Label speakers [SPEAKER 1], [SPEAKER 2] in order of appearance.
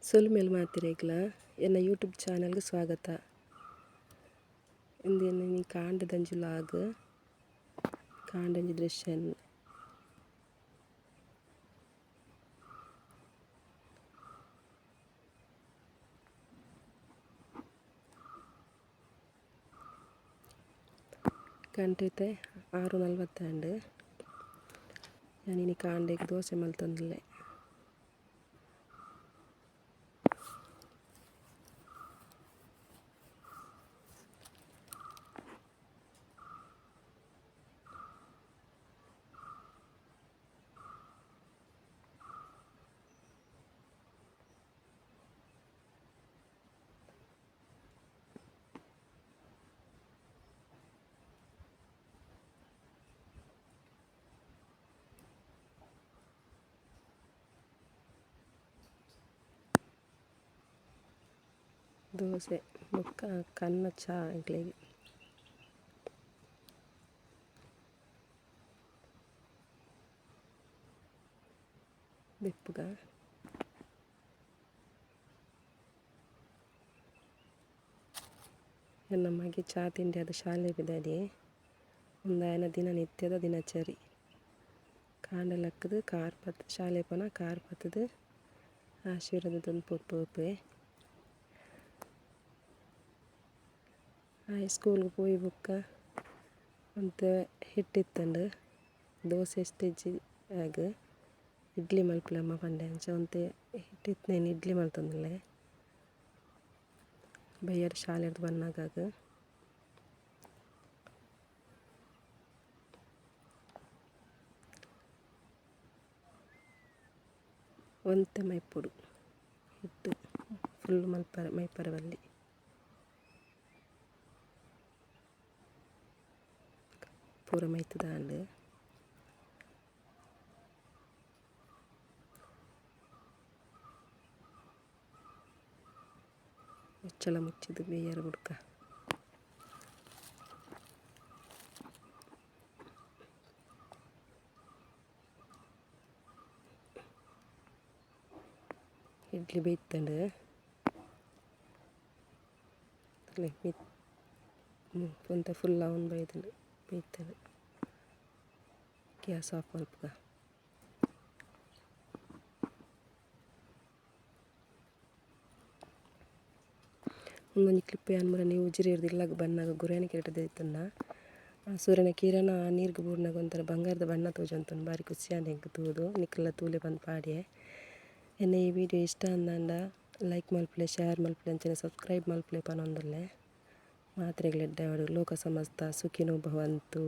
[SPEAKER 1] ಸೊಲ್ಮೆಲು ಮಾತೆರೆಗ್ಲ ಎನ್ನ ಯೂಟ್ಯೂಬ್ ಚಾನೆಲ್ಗ್ ಸ್ವಾಗತ. ಉಂದು ಎನ್ನ ಇನಿ ಕಾಂಡೆದಂಚಿ ಲಾಗ್ ಕಾಂಡೆ ಒಂಜಿ ದೃಶ್ಯ. ಗಂಟೆ ಇತ್ತೆ 6:40 ಆಂಡ್. ಯಾನ್ ಇನಿ ಕಾಂಡೆಗ್ ದೋಸೆ ಮಲ್ತೊಂದುಲ್ಲೆ. ದೋಸೆ ಬೊಕ್ಕ ಕನ್ನ ಚಾ ಎಂಕ್ಲೆಗ್. ದೆಪ್ಪುಗ. ಎನ್ನ ಮಗೆ ಚಾ ತಿಂಡಿ ಆದ್ ಶಾಲೆ ಪಿದಡಿಯೆ. ಉಂದು ಆಯನ ದಿನನಿತ್ಯದ ದಿನಚರಿ. ಕಾಂಡೆ ಲಕ್ಕುದು ಕಾರ್ ಪತ್ ಶಾಲೆ ಪೋನ ಕಾರ್ ಪತ್ತುದು ಆಶೀರ್ವಾದ ದೆತೊಂದು ಪೋಪೆ. ಆಯೆ ಸ್ಕೂಲ್ಗ್ ಪೋಯಿ ಬೊಕ್ಕ ಒಂತೆ ಹಿಟ್ಟು ಇತ್ತುಂಡು ದೋಸೆ ಇಷ್ಟ ಇಜ್ಜಿ ಆಯಗ್ ಇಡ್ಲಿ ಮಲ್ಪುಲೆ ಅಮ್ಮ ಪಂಡೆ ಅಂಚ ಒಂತೆ ಹಿಟ್ಟು ಇತ್ತಿನ ಇಡ್ಲಿ ಮಲ್ತೊಂದುಲ್ಲೆ. ಬಯ್ಯಡ್ ಶಾಲೆರ್ದ್ ಬನ್ನಗ ಒಂತೆ ಮೈಪೊಡು ಹಿಟ್ಟು ಫುಲ್ಲ್ ಮಲ್ಪರೆ ಮೈಪರೆ ಬಲ್ಲಿ. ಪೂರ ಮೈತ್‌ದಾಂಡ್. ಮುಚ್ಚಳ ಮುಚ್ಚಿದ್ ಬೇಯರೆ ಬುಡ್ಕ. ಇಡ್ಲಿ ಬೇಯ್ತ್ಂಡ್. ಒಂತೆ ಫುಲ್ ಆವೊಂದು ಬೈದ್ಂಡ್ ಬೇಯ್ತ್ಂಡ್. Gas off ಮಲ್ಪುಗ. ಉಂದೊಂಜಿ ಕ್ಲಿಪ್ ಯಾನ್ ಮುರನಿ ಉಜಿರೆರ್ದ್ ಇಲ್ಲಗ್ ಬನ್ನಗ ಗುರಾಣಿ ಕೆರೆಟ್ ದೈತೊನ್ನ. ಸೂರ್ಯನ ಕಿರಣ ಆ ನೀರ್ಗ್ ಬೂರ್ನಗ ಒಂಥರ ಬಂಗಾರದ ಬಣ್ಣ ತೋಜೊಂತುಂಡು ಬಾರಿ ಖುಷಿ ಆಂಡ್ ಎಂಕ್ ತೂದು ನಿಕುಲ್ಲ ತೂಲೆ ಪಂದ್ ಪಾಡ್ಯೆ. ಎನ್ನ ಈ ವಿಡಿಯೋ ಇಷ್ಟ ಆಂದಾಂಡ ಲೈಕ್ ಮಲ್ಪುಲೆ ಶೇರ್ ಮಲ್ಪುಲೆ ಅಂಚನೆ ಸಬ್ಸ್ಕ್ರೈಬ್ ಮಲ್ಪುಲೆ ಪನೊಂದುಲ್ಲೆ. ಮಾತೆರೆಗ್ಲ ಎಡ್ಡೆ ಆವಡ್ ಲೋಕ ಸಮಸ್ತ ಸುಖಿನೋ ಭವಂತು.